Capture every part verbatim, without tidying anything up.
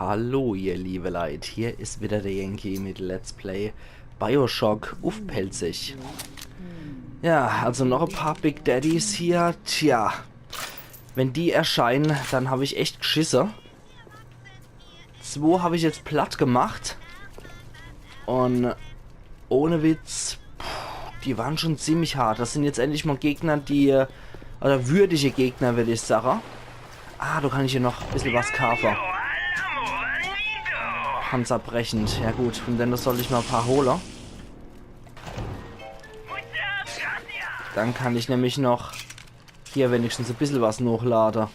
Hallo, ihr liebe Leit, hier is wieder der Yankee mit Let's Play BioShock uff Pälzisch. Ja, also noch e paar Big Daddies hier. Tja, wenn die erscheinen, dann hab ich echt gschisse. Zwo hab ich jetzt platt gemacht. Un ohne Witz, puh, die waren schon ziemlich hart. Das sind jetzt endlich mal Gegner, die, äh, oder würdige Gegner, würd ich sage. Ah, do kann ich hier noch e bissel was kaafe. Panzerbrechend. Ja gut, von denne sollt ich mal e paar hole. Dann kann ich nämlich noch hier wenigstens e bissel was nochlade.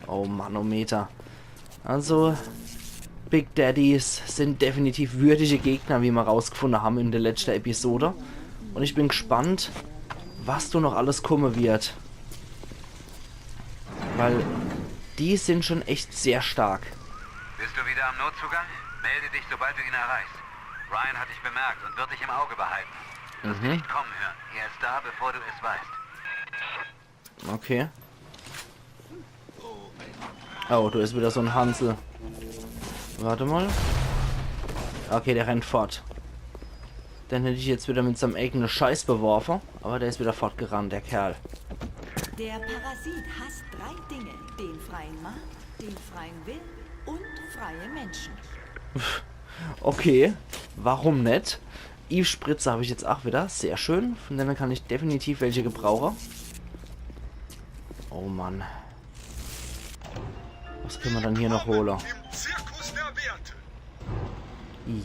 Oh Manometer. Also, Big Daddies sind definitiv würdige Gegner, wie mer rausgefunde ham in der letzte Episode. Un ich bin gspannt, was do noch alles kumme wird. Weil die sind schon echt sehr stark. Bist du wieder am Notzugang? Melde dich, sobald du ihn erreichst. Ryan hat dich bemerkt und wird dich im Auge behalten. Du wirst ihn nicht kommen hören. Er ist da, bevor du es weißt. Okay. Oh, do is wieder so en Hansel. Wart mal. Okay, der rennt fort. Den hätt ich jetzt wieder mit seinem eigene Scheiß beworfe, aber der is wieder fortgerannt, der Kerl. Der Parasit hasst drei Dinge: den freien Markt, den freien Willen und freie Menschen. Okay, warum net? Eve-Spritze hab ich jetzt auch wieder, sehr schön. Von denne kann ich definitiv welche gebrauche. Oh Mann. Was kenne mer dann hier noch hole? Im Zirkus der Werte.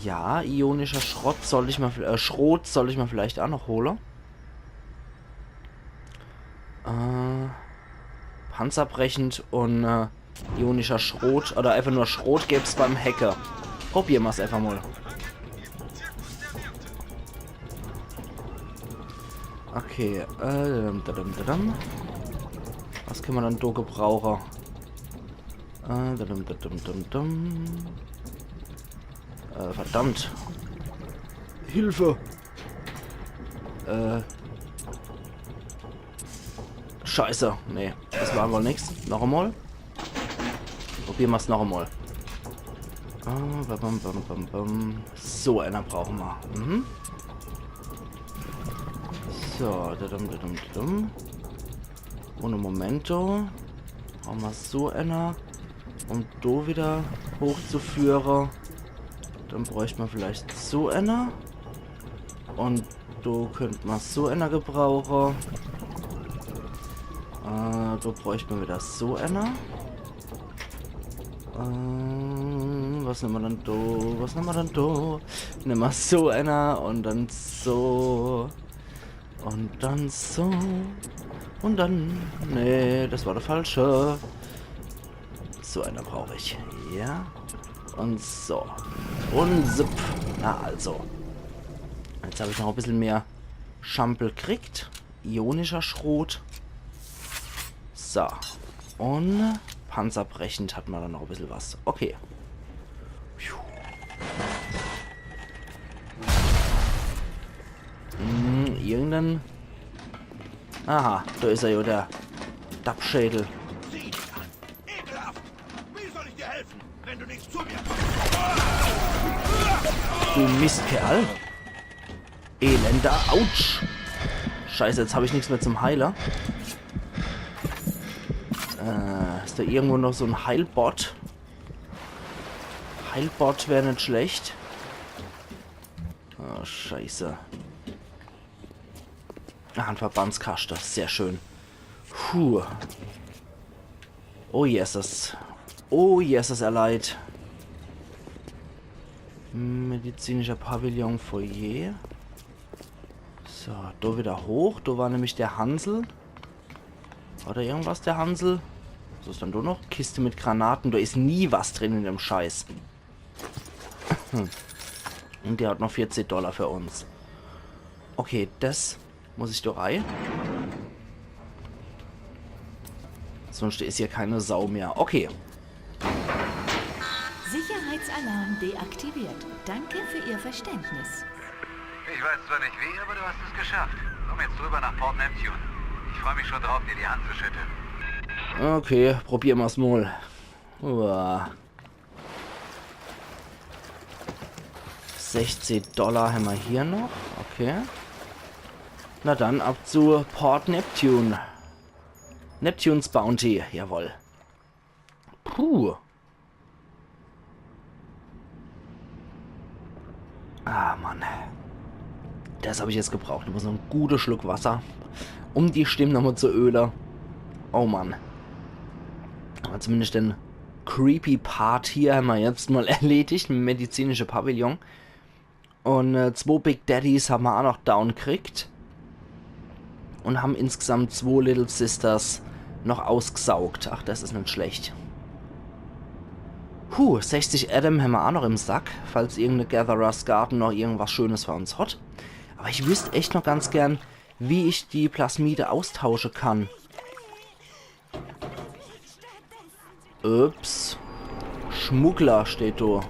Ja, ionischer Schrott sollt ich mal, äh, Schrot sollt ich mal vielleicht auch noch hole. Äh, panzerbrechend un, äh, ionischer Schrot oder einfach nur Schrot gäb's beim Hacker. Probiere mer's einfach mal. Okay, äh, dadum, dadum, dadum. Was kenne mer dann do gebrauche? Äh, dadum, dadum, dadum, dadum. Äh, verdammt. Hilfe! Äh. Scheiße. Nee, das war wohl nix. Noch einmal. Probiere mer's noch einmal. Ah, bam, bam, bam, bam, bam. So einer brauche mer. Mhm. So, dadum, dadum, dadum. Ohne Momento. Brauche mer so einer. Um do wieder hochzuführe. Dann bräucht mer vielleicht so einer. Un do könnt mer so einer gebrauche. Äh, do bräucht mer wieder so einer. Äh, was nemme mer dann do? Was nemme mer dann do? Nemme mer so einer un dann so. Un dann so. Un dann. Nee, das war der falsche. So einer brauch ich. Ja. Un so. Un zip. Na also. Jetzt hab ich noch e bissel mehr Schampel kriegt. Ionischer Schrot. So. Un panzerbrechend hat mer dann noch e bissel was. Okay. Puh. Hm, irgendein. Aha, do is er jo, der Dappschädel. Sieh dich an. Ekelhaft. Wie soll ich dir helfen, wenn du nicht zu mir Du Mistkerl. Elender. Autsch. Scheiße, jetzt hab ich nix mehr zum Heile. Äh, is do irgendwo noch so en Heilbot? Heilbot wär net schlecht. Oh, scheiße. Ah, en Verbandskaschte. Sehr schön. Puh. Oh, Jesus. Oh, Jesus, er leid. Medizinischer Pavillon, Foyer. So, do wieder hoch. Do war nämlich der Hansel. War do irgendwas, der Hansel? Was is dann do noch? Kiste mit Granaten. Do is nie was drin in dem Scheiß. Un der hat noch vierzig Dollar für uns. Okay, das muss ich do rei. Sonst is hier keine Sau mehr. Okay. Sicherheitsalarm deaktiviert. Danke für Ihr Verständnis. Ich weiß zwar nicht wie, aber du hast es geschafft. Komm jetzt rüber nach Port Neptune. Ich freue mich schon drauf, dir die Hand zu schütteln. Okay, probiere mer's mal. Uah. Sechzig Dollar hämmer hier noch. Okay. Na dann ab zu Port Neptune. Neptune's Bounty, jawohl. Puh. Ah, Mann. Das hab ich jetzt gebraucht. Ich muss noch en gute Schluck Wasser, um die Stimm nochmal zu öle. Oh Mann. Aber zumindest den creepy Part hier hämmer jetzt mal erledigt, im medizinische Pavillon. Und äh, zwo Big Daddies hämmer auch noch down kriegt. Und hämmer insgesamt zwo Little Sisters noch ausgsaugt. Ach, das is net schlecht. Puh, sechzig Adam hämmer auch noch im Sack, falls irgendein Gatherer's Garden noch irgendwas Schönes für uns hat. Aber ich wüsst echt noch ganz gern, wie ich die Plasmide austausche kann. Ups. Schmuggler steht do.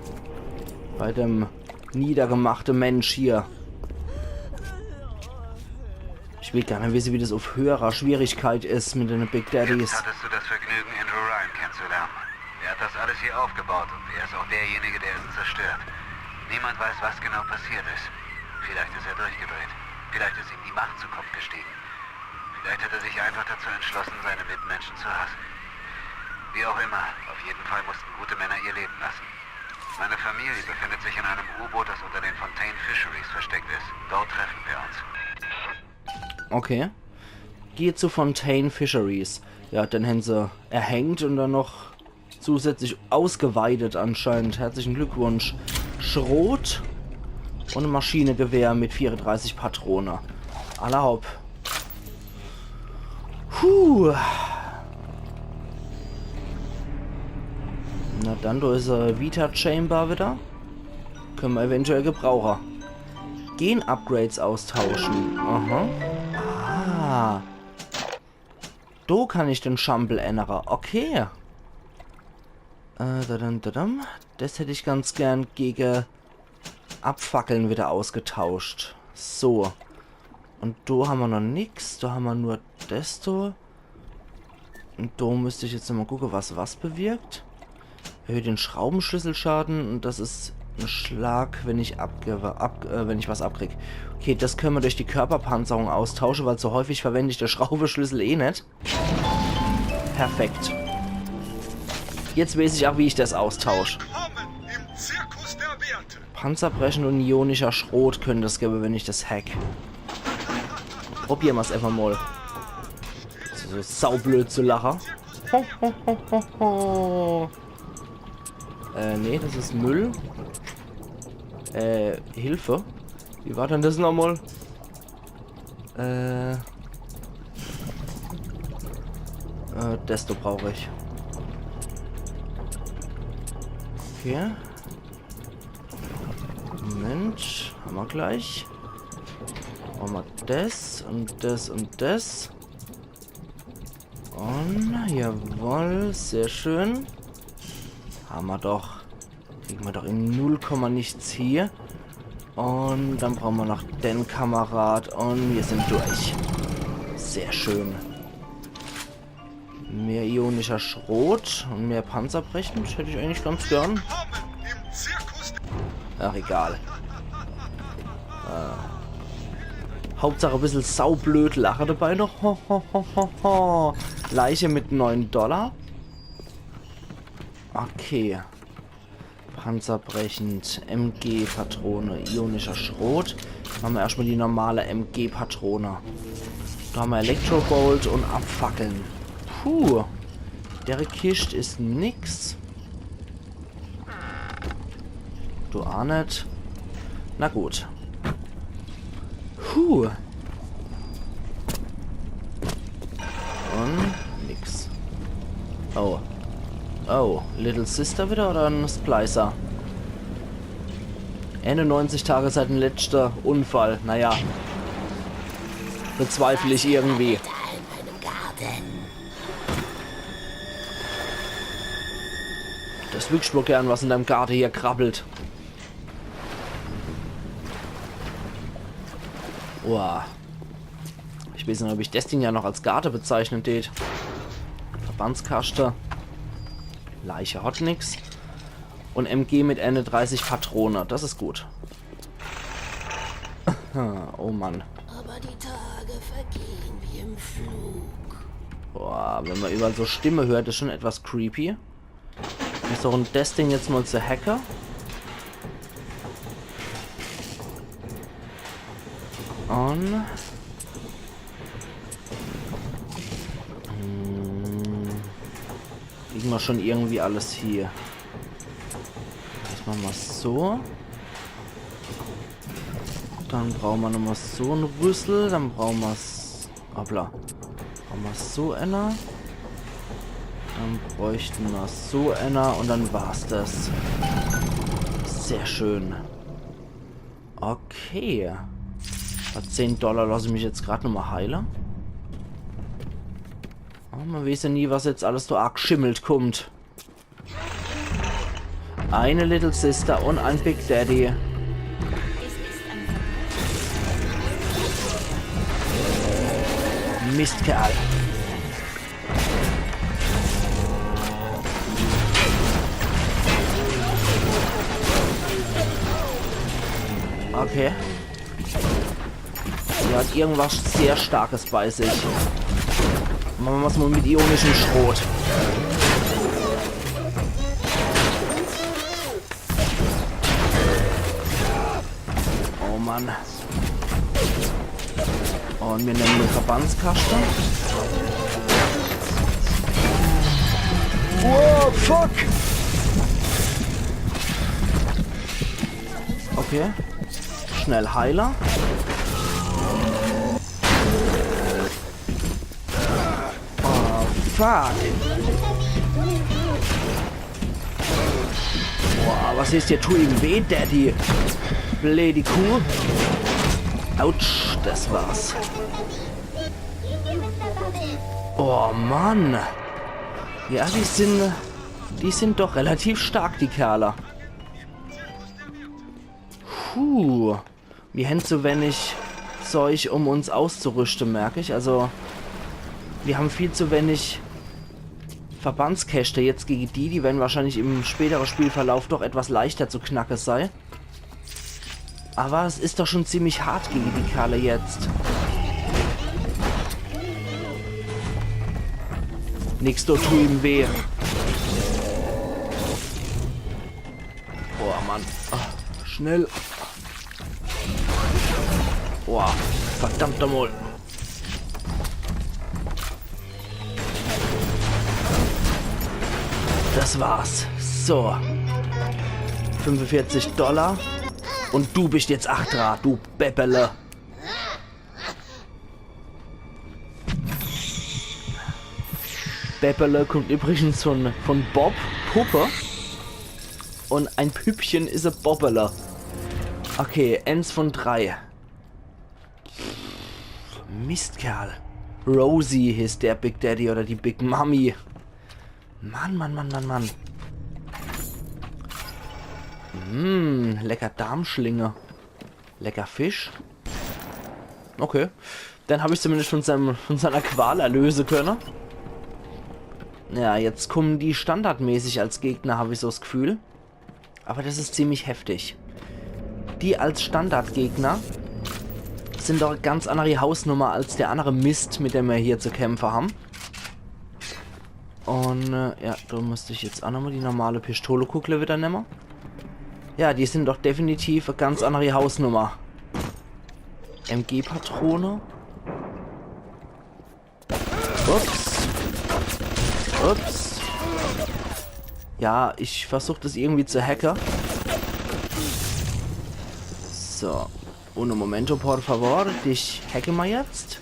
Bei dem niedergemachte Mensch hier. Ich will gar net wisse, wie das auf höherer Schwierigkeit is mit den Big Daddies. Jetzt hattest du das Vergnügen, Andrew Ryan kennenzulernen. Er hat das alles hier aufgebaut und er ist auch derjenige, der es zerstört. Niemand weiß, was genau passiert ist. Vielleicht ist er durchgedreht. Vielleicht ist ihm die Macht zu Kopf gestiegen. Vielleicht hat er sich einfach dazu entschlossen, seine Mitmenschen zu hassen. Wie auch immer, auf jeden Fall mussten gute Männer ihr Leben lassen. Meine Familie befindet sich in einem U-Boot, das unter den Fontaine Fisheries versteckt ist. Dort treffen wir uns. Okay. Geh zu Fontaine Fisheries. Ja, den hän se erhängt und dann noch zusätzlich ausgeweidet anscheinend. Herzlichen Glückwunsch. Schrot und e Maschinegewehr mit vierunddreißig Patrone. Alla hopp. Puh. Na dann, do is e Vita Chamber wieder. Können wir eventuell gebrauchen. Gen-Upgrades austauschen. Aha. Ah. Do kann ich den Schampel ännere. Okay. Äh, dadam, dadam. Das hätt ich ganz gern gege Abfackeln wieder ausgetauscht. So. Und do hämmer noch nix. Do hämmer nur das do. Und do müsst ich jetzt nochmal gucke, was was bewirkt. Erhöht den Schraubenschlüsselschaden und das is en Schlag, wenn ich abge ab äh, wenn ich was abkrieg. Okay, das können wir durch die Körperpanzerung austausche, weil so häufig verwend ich de Schraubeschlüssel eh net. Perfekt. Jetzt weiß ich auch, wie ich das austausch. Willkommen im Zirkus der Werte. Panzerbrechend und ionischer Schrot könnte es geben, wenn ich das hack. Probieren wir's einfach mal. Das is so saublöd zu lachen. Ho, ho, ho, ho, ho. Äh, nee, das is Müll. Äh, Hilfe. Wie war denn das nochmal? Äh, äh, das do brauch ich. Okay. Moment, hämmer gleich. Hämmer das und das und das. Und jawohl, sehr schön. Hämmer doch. Kriegen wir doch in null Komma nichts hier. Und dann brauchen wir noch den Kamerad und wir sind durch. Sehr schön. Mehr ionischer Schrot und mehr Panzerbrechend hätt ich eigentlich ganz gern. Ach, egal. Äh, Hauptsache e bissel saublöd lache dabei noch. Ho, ho, ho, ho, ho. Leiche mit neun Dollar. Okay. Panzerbrechend, M G-Patrone, ionischer Schrot. Mache mer erschtmal die normale M G-Patrone. Do hämmer Elektrobolt und Abfackeln. Puh. Dere Kischt is nix. Du aa net. Na gut. Puh. Und nix. Oh. Oh, Little Sister wieder oder en Splicer? Eenunneinzig Tage seit dem letzten Unfall. Naja. Bezweifle ich irgendwie. Das wünscht mer gern, was in deinem Garten hier krabbelt. Uah. Ich weiß net, ob ich das Ding ja noch als Garten bezeichnen tät. Verbandskaschte. Leiche hat nix. Und M G mit eenunddreißig Patrone. Das is gut. Hm, oh Mann. Aber die Tage vergehen wie im Flug. Boah, wenn man überall so Stimme hört, is schon etwas creepy. Versuchen des Ding jetzt mal zu hacken. Und hm, kriegen wir schon irgendwie alles hier. Erstmal mal so. Dann brauchen wir nochmal so en Rüssel. Dann brauchen wir's. Hoppla. Brauchen wir so einer. Dann bräuchten wir so einer und dann war's das. Sehr schön. Okay. Bei zehn Dollar lass ich mich jetzt grad nochmal heile. Oh, man weiß ja nie, was jetzt alles so arg schimmelt kommt. Eine Little Sister und ein Big Daddy. Mistkerl. Okay. Die hat irgendwas sehr Starkes bei sich. Machen wir's mal mit ionischem Schrot. Oh Mann. Und wir nehmen den Verbandskasten. Wow, fuck! Okay. Schnell Heiler. Oh, fuck. Boah, was is hier? Tu ihm weh, Daddy. Blödi Kuh. Autsch, das war's. Oh Mann. Ja, die sind, die sind doch relativ stark, die Kerle. Puh. Wir haben zu wenig Zeug, um uns auszurüsten, merke ich. Also, wir haben viel zu wenig Verbandskäste jetzt gegen die. Die werden wahrscheinlich im späteren Spielverlauf doch etwas leichter zu knacken sein. Aber es ist doch schon ziemlich hart gegen die Kerle jetzt. Nix, do tu ihm weh. Boah, Mann. Ah, schnell. Boah, verdammt nochmal. Das war's. So. Fünfundvierzig Dollar. Und du bist jetzt ach dra, du Beppele. Beppele kommt übrigens von, von Bob, Puppe. Und ein Püppchen is e Bobbele. Okay, eins von drei. Mistkerl. Rosie heißt der Big Daddy oder die Big Mami. Mann, Mann, Mann, Mann, Mann. Mm, lecker Darmschlinge. Lecker Fisch. Okay. Den hab ich zumindest von seinem, von seiner Qual erlösen können. Ja, jetzt kommen die standardmäßig als Gegner, hab ich so das Gefühl. Aber das ist ziemlich heftig. Die als Standardgegner sind doch ganz andere Hausnummer als der andere Mist, mit dem wir hier zu kämpfen haben. Und, äh, ja, da müsste ich jetzt auch nochmal die normale Pistolekugle wieder nehmen. Ja, die sind doch definitiv e ganz andere Hausnummer. M G-Patrone. Ups. Ups. Ja, ich versuch das irgendwie zu hacken. So. Uno momento, por favor. Dich hacke ma jetzt.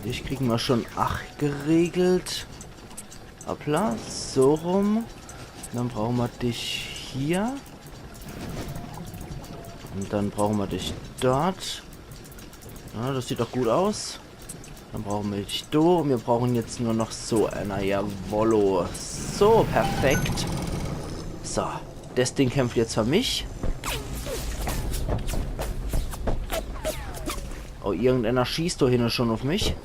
Dich kriegen wir schon ach geregelt. Hoppla, so rum. Dann brauchen wir dich hier. Und dann brauchen wir dich dort. Ja, das sieht doch gut aus. Dann brauchen wir dich do. Wir brauchen jetzt nur noch so einer. Jawollo. So, perfekt. So, das Ding kämpft jetzt für mich. Oh, irgendeiner schießt da hinten schon auf mich.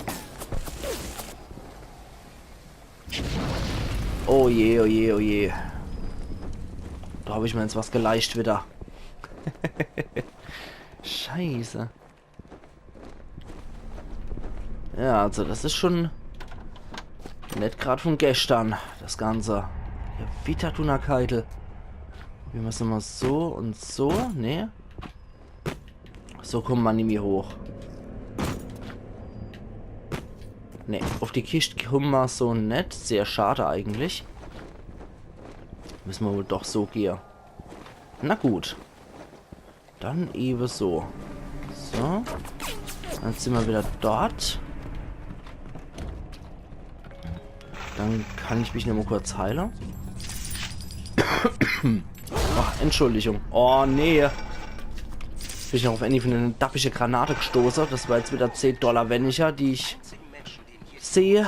Oh je, oh je, oh je. Do hab ich mer jetzt was geleischt wieder. Scheiße. Ja, also das is schon net grad von geschtern, das Ganze. Ja, Witter Dunnerkeitel. Probiere mer's nochmal so un so. Nee. So kumme mer nimmi hoch. Nee, uff die Kischt kumme mer so net. Sehr schade eigentlich. Misse mer wohl doch so gehe. Na gut. Dann ewe so. So. Dann sin mer wieder dort. Dann kann ich mich nochmal kurz heile. Ach, Entschuldigung. Oh, nee. Bin ich noch uff ääni von denne dappische Granate gestoße. Das war jetzt wieder zehn Dollar weniger, die ich seh. Ah.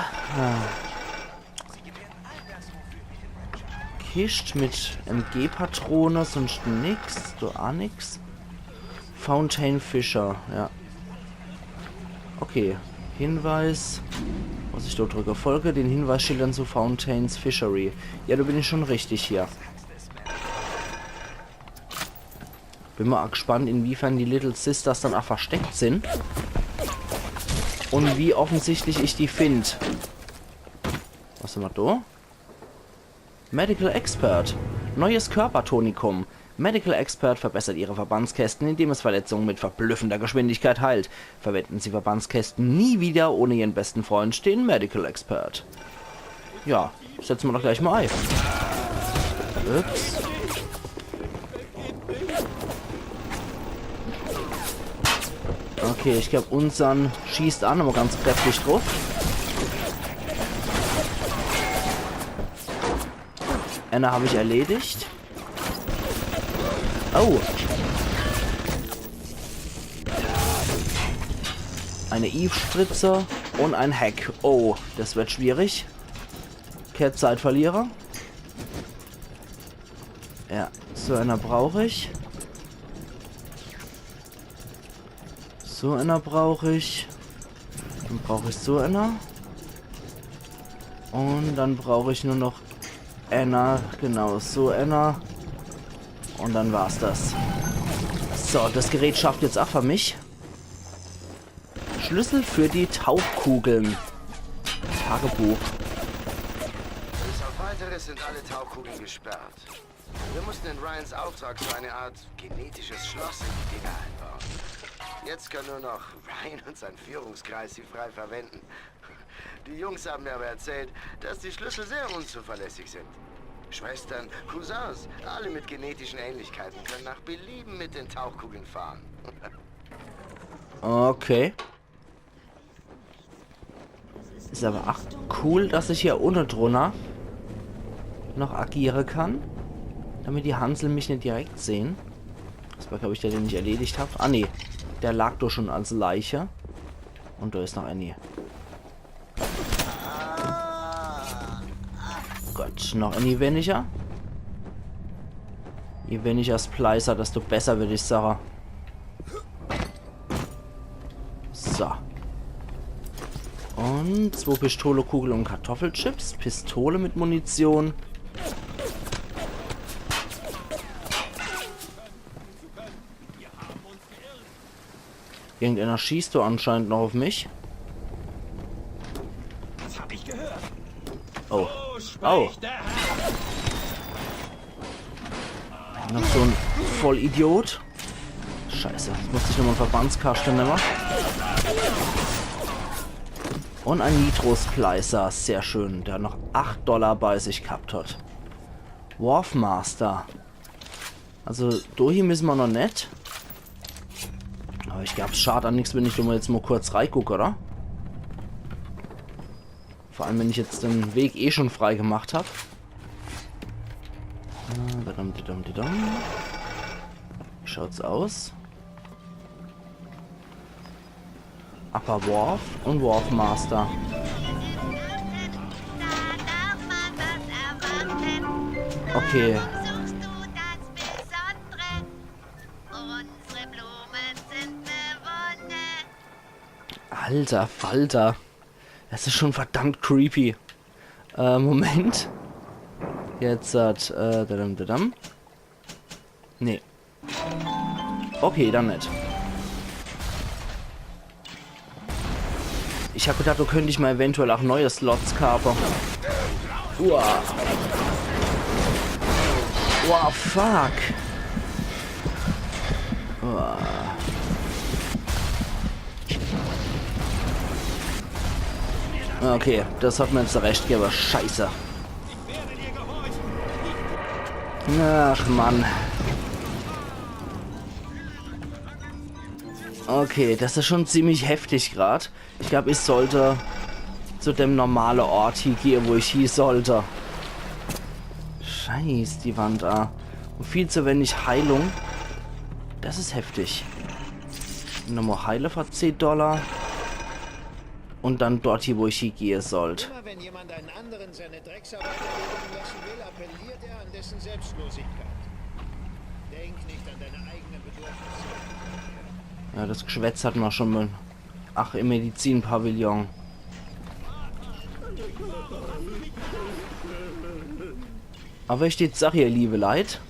Kischt mit M G-Patrone, sonst nix. Do aa nix. Fontaine Fissure, ja. Okay. Hinweis. Muss ich do drücke? Folge den Hinweisschildern zu Fontaine's Fishery. Ja, do bin ich schon richtig hier. Bin mol aa gespannt, inwiefern die Little Sisters dann aa versteckt sin. Un wie offensichtlich ich die find. Was hammer do? Medical Expert. Neues Körpertonikum. Medical Expert verbessert Ihre Verbandskästen, indem es Verletzungen mit verblüffender Geschwindigkeit heilt. Verwenden Sie Verbandskästen nie wieder ohne Ihren besten Freund, den Medical Expert. Ja, setze mer doch gleich mol ei. Ups. Okay, ich glaab, unsern schießt aa nochmal ganz kräftig druff. Ääner hab ich erledigt. Oh. Eine Eve-Spritze un ein Hack. Oh, das wird schwierig. Kä Zeit verliere. Ja, so ääner brauch ich. So ääner brauch ich. Dann brauch ich so ääner. Un dann brauch ich nur noch ääner, genau, so ääner. Un dann war's das. So, das Gerät schafft jetzt aa für mich. Schlüssel für die Tauchkugeln. Tagebuch. Bis auf Weiteres sind alle Tauchkugeln gesperrt. Wir mussten in Ryans Auftrag so eine Art genetisches Schloss in die Dinger einbauen. Jetzt können nur noch Ryan und sein Führungskreis sie frei verwenden. Die Jungs haben mir aber erzählt, dass die Schlüssel sehr unzuverlässig sind. Schwestern, Cousins, alle mit genetischen Ähnlichkeiten können nach Belieben mit den Tauchkugeln fahren. Okay. Is aber ach cool, dass ich hier unne drunner noch agiere kann, damit die Hansel mich net direkt sehen. Das war, glaub ich, der, den ich erledigt hab. Ah, nee. Der lag doch schon als Leiche. Un do is noch ääni. Gut, noch ääni weniger. Je weniger Splicer, desto besser, würd ich sage. So. Un zwo Pistolekugel un Kartoffelchips. Pistole mit Munition. Irgendeiner schießt do anscheinend noch auf mich. Das hab ich gehört. Oh. Oh. Noch so ein Vollidiot. Scheiße, jetzt muss ich nochmal einen Verbandskasten nehmen. Und ein Nitro-Splicer, sehr schön, der noch acht Dollar bei sich gehabt hat. Wharfmaster. Also, do hie müsse mer noch net. Aber ich glaub, es schad an nix, wenn ich do mal jetzt mal kurz reiguck, oder? Vor allem, wenn ich jetzt den Weg eh schon frei gemacht hab. Äh, dadam, dadam, dadam. Wie schaut's aus? Upper Wharf und Wharfmaster. Okay. Alter Falter. Das ist schon verdammt creepy. Äh, Moment. Jetzt hat, äh, dadam, dadam. Nee. Okay, dann net. Ich hab gedacht, do könnt ich ma eventuell auch neue Slots kape. Uah. Uah, fuck. Uah. Okay, das hat mir jetzt recht gewwe. Scheiße. Ach, Mann. Okay, das is schon ziemlich heftig grad. Ich glaub, ich sollt zu dem normale Ort hie gehe, wo ich hie sollt. Scheiß die Wand a. Und viel zu wenig Heilung. Das is heftig. Nochmal heile für zehn Dollar. Und dann dort hie, wo ich hie gehe sollt. Immer wenn jemand einen anderen seine Drecksarbeit erledigen lassen will, appelliert er an dessen Selbstlosigkeit. Denk nicht an deine eigenen Bedürfnisse. Ja, das Geschwätz hat ma schon mal. Ach, im Medizinpavillon. Aber ich jetzt sag, ihr liebe Leit,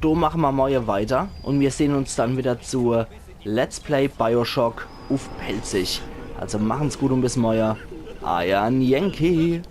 do mache ma morje weiter und wir sehen uns dann wieder zu Let's Play Bioshock uff Pälzisch. Also machen's gut und bis morje. Eier Yankee.